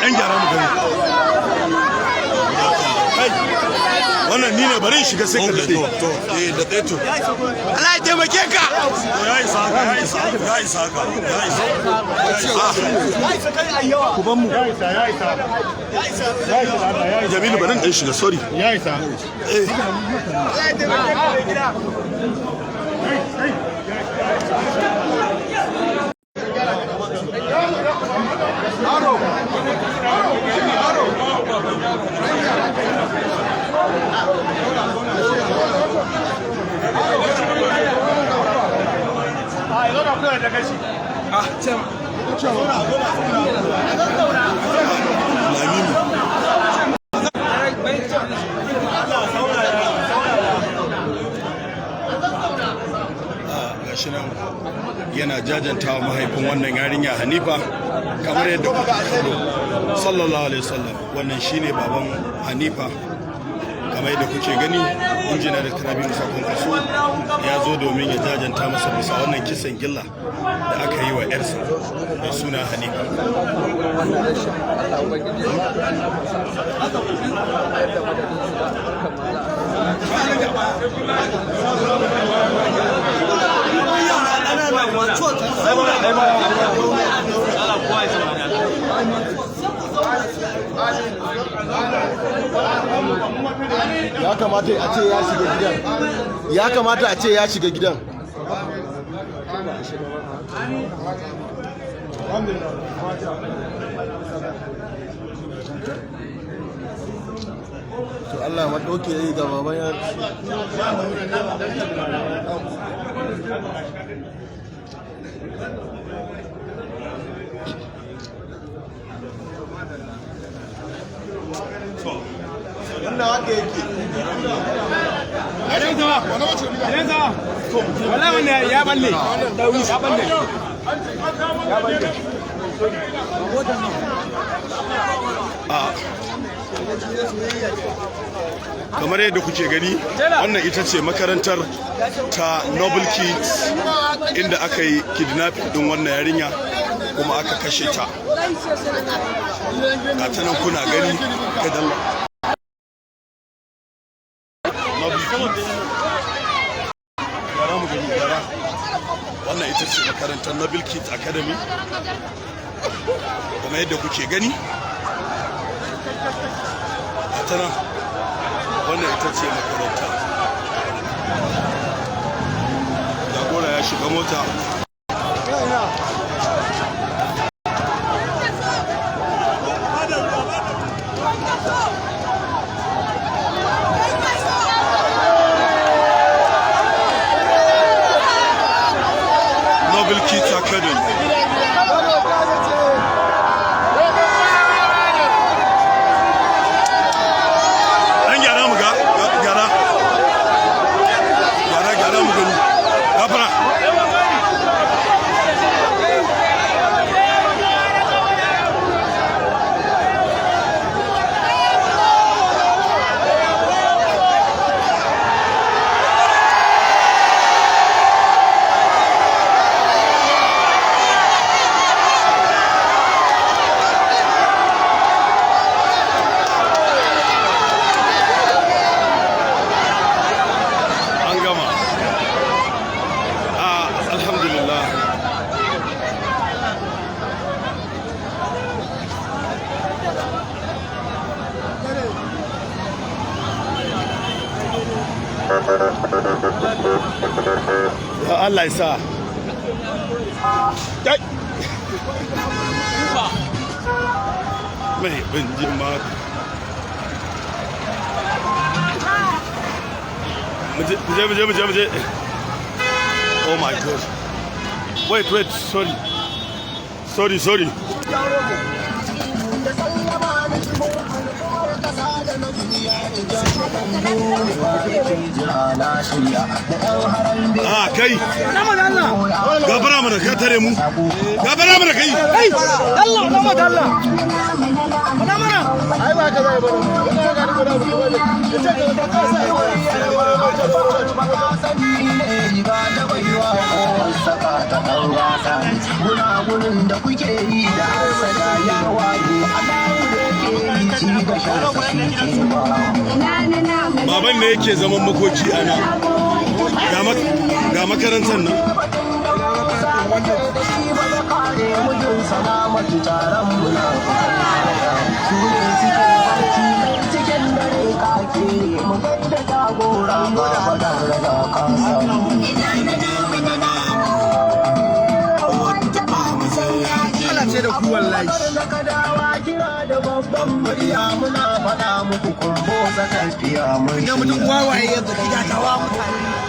Ɗan gyara mu gani. Kai, wannan ni ne, bari in shiga sai ka daɗe. To, eh, da ɗaya to. Allah ya taimake ka. To, ya isa haka, ya isa, ya isa haka, ya isa. Ku ban mu. Jamilu, bari in ɗan shiga, sorry. Ya isa. Eh. A zo da kula da kashi. Laminu. Gashi nan yana jajantawa mahaifin wannan yarinya Hanifa, kamar yadda kuke kallo. Sallallahu alaihi wasallam. Wannan shine baban Hanifa, kamar yadda kuke gani. Injiniya Dr. Rabiu Musa Kwankwaso ya zo domin ya jajanta masa bisa wannan kisan gilla da aka yi wa yarsa mai suna Hanifa. Wannan rashin, Allah Ubangiji ya mayar da madadin su da albarkar manzo. Ya kamata a ce ya shiga gidan, ya kamata a ce ya shiga gidan. To, Allah ma ɗauke yi ga baban ya. Wannan haka yake. Wallahi wannan ya balle. Ya balle. Ya balle. A kamar yadda kuke gani, wannan ita ce makarantar ta Noble Kids inda aka yi kidnapping din wannan yarinya kuma aka kashe ta. Ga ta nan kuna gani. Ka dalla Noble Kids. Gyara mu gani, gyara. Wannan ita ce makarantar Noble Kids Academy, kamar yadda kuke gani. Ga ta nan, wannan ita ce makaranta. Jagora ya shiga mota. Noble Kids Academy. Ɗan gyara mu ga, gyara. Gyara, gyara mu gani. Gafara. An gama. Ah, alhamdulillah. Ya Allah ya sa. Kai. Mai ban ji ma. Muje, muje, muje, muje. Oh my God. Wait, wait, sorry. Sorry, sorry. Da sallama na shigo al'ummar kasa da na duniya, da jira na shirya da ɗan harambe. Ah, kai. Gafara mana, ka tare mu. Gafara mana kai. Kai, Allah, na mata Allah. Mana mana. Ai ba ka zai bane ina ga ni guda ba ne yace ka ka sa. Riga ta baiwa ko saka ta ɗan gasa. Gunagunin da kuke yi da hasada ya waye. Baban ne yake zaman makoki ana. Ga makarantar nan. Ana ce da ku wallahi. Ga mutum wawaye yadda gidatawa mutane.